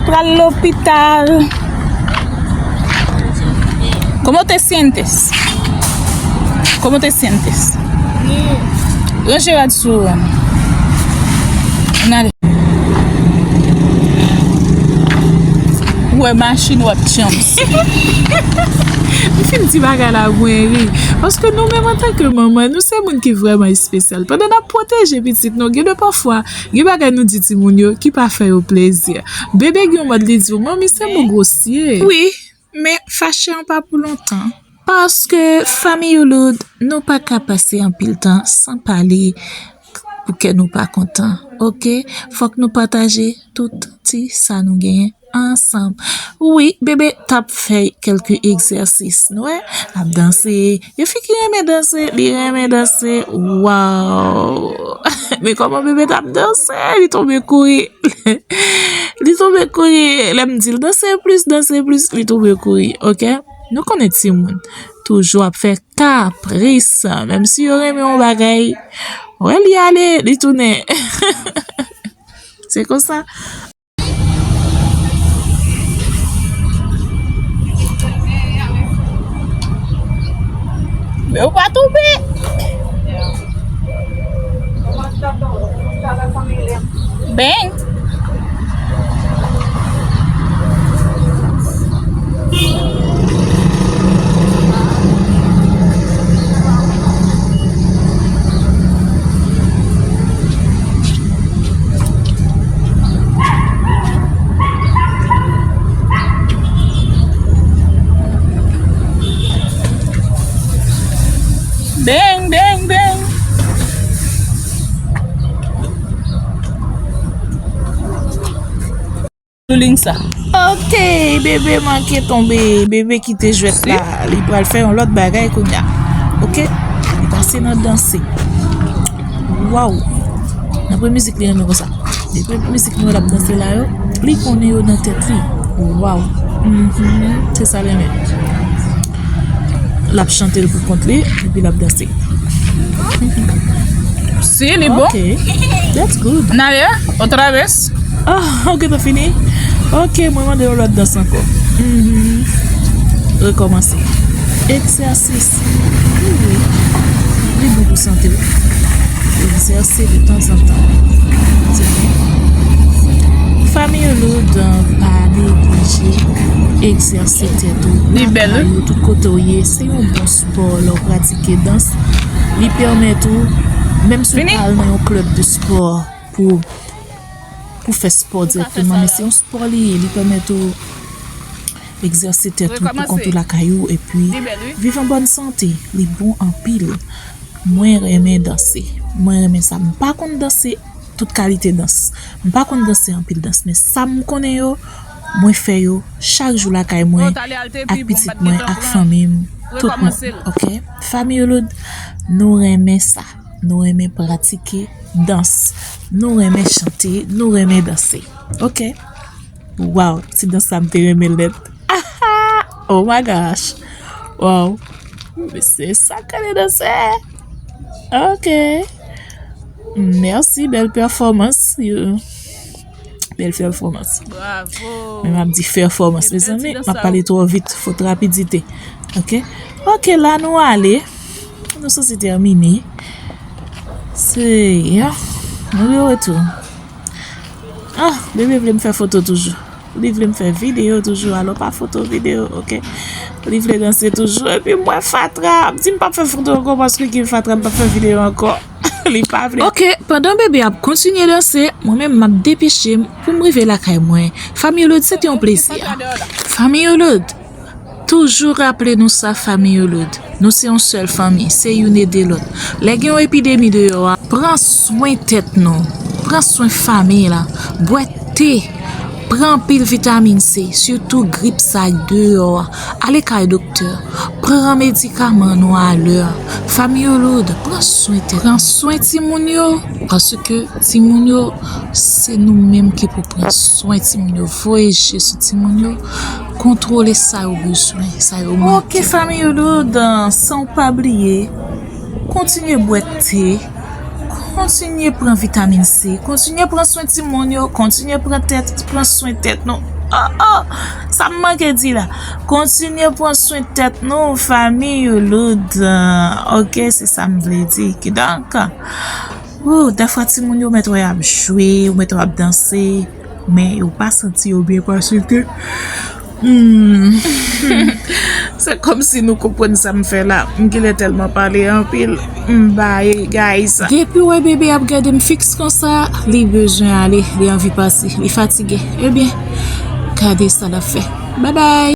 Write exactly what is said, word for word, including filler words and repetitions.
Pral lopital. ¿Cómo te sientes? ¿Cómo te sientes? Ranje rad sou ou. N ale. Ou wè machin, w ap tchanm. M fin di bagay la, mwen ri. Paske nou menm antanke manman, nou se moun ki vrèman espesyal. Pandan n ap pwoteje pitit nou, gen de pafwa, gen bagay nou di timoun yo ki pa fè yo plezi. Bebe gen yon mòd li di w, "Manmi, se mo gwosye." Wi, men fache an pa pou lontan. Paske fanmi Youloud, nou pa ka pase anpil tan san pale pou kè nou pa kontan, oke? Fòk nou pataje tout ti sa nou genyen ansanm. Wi, bebe t ap fè kèlke egzèsis, nou wè, l ap danse. Yon fi ki renmen danse, li renmen danse. Waw! Men kòman bebe t ap danse, li tonbe kouri. Li tonbe kouri. Lè m di l, "Danse plis, danse plis," li tonbe kouri, oke? Nou konnen timoun toujou ap fè kapris. Menm si yo renmen yon bagay, wè li ale, li tounen. Se konsa. Men ou pa tonbe. Ben. Beng, beng, beng. Sou liy sa. Ok, bebe manke tonbe. Bebe kite jwèt la. Li pral fè yon lòt bagay kounye a. Ok? Li pase nan danse. Waw. Nan premye mizik li renmen konsa. Depi mizik nou wè l ap danse la yo, li konnen yo nan tèt li. Waw. Mhm. Se sa l renmen. L ap chante l pou kont li, epi l ap danse. Si, li bon. Ok. That's good. N ale, otra vez. Ah, ok, ta fini? Ok, mwen mande yon lòt dans ankò. Mhm. Rekòmanse. Egzèsis. Wi, wi. Li bon pou sante w. Egzèse de tanzantan. Se byen. Fanmi Loud, pa neglije egzèse tèt ou. Li bèl, wi. Lakay ou, tout kote w ye, se yon bon spò lè w pratike dans. Li pèmèt ou, menm si w pa al nan yon klèb de spò pou, pou fè spò dirèkteman, men se yon spò li ye, li pèmèt ou egzèse tèt ou pou kont ou lakay ou, epi viv an bòn sante, li bon anpil. Mwen renmen danse. Mwen renmen sa. M pa konn danse tout kalite dans. M pa konn danse anpil dans, men sa m konnen yo, mwen fè yo chak jou lakay mwen, ak pitit mwen, ak fanmi m, tout moun. Ok? Fanmi Loud, nou renmen sa. Nou renmen pratike dans. Nou renmen chante. Nou renmen danse. Ok? Waw, ti dans sa m te renmen l nèt. Oh my gosh. Waw. Mesye, sa k rele dansè. Ok. Mèsi, bèl pèfòmans. Yo. Bèl pèfòmans. Bravo. Men m ap di pèfòmans, mezanmi, m ap pale twò vit, fot rapidite. Ok? Ok, la nou ale. Nou sanse tèmine. Se, ya. Nou de retour. Ah, bebe vle m fè foto toujou. Li vle m fè videyo toujou, alò pa foto videyo, ok? Li vle danse toujou, epi mwen fatra. M di m p ap fè foto ankò paske gen fatra, m p ap fè videyo ankò. Li pa vle. Ok, pandan bebe ap kontinye danse, mwen menm m ap depeche m pou m rive lakay mwen. Fanmi Loud, se te yon plezi. Fanmi Loud, toujou raple nou sa, fanmi Loud. Nou se yon sèl fanmi, se youn ede lòt. Lè gen yon epidemi deyò a, pran swen tèt nou, pran swen fanmi la, bwè te, pran anpil vitamin C, sitou grip sa k deyò a. Ale kay doktè, pran medikaman nou alè. Fanmi Loud, pran swen tèt, pran swen timoun yo, paske timoun yo, se nou menm ki pou pran swen timoun yo, voye je sou timoun yo, kontwole sa yo bezwen, sa yo manke. Ok, fanmi Loud, san w pa bliye, kontinye bwè te, kontinye pran vitamin C, kontinye pran swen timoun yo, kontinye pran tèt, pran swen tèt nou. Oh, oh, sa m manke di la. Kontinye pran swen tèt nou, fanmi, you loud. Ok, se sa m vle di. Kidonk, ou, dèfwa timoun yo mèt wè y ap jwe, ou mèt wè y ap danse, men yo pa santi yo byen paske hmm, se kòmsi nou konprann sa m fè la. M genlè tèlman pale anpil. M baye, guys. Depi w wè bebe ap gade m fiks konsa, li bezwen ale, li anvi pase, li fatige. Ebyen, gade sa l ap fè. Babay.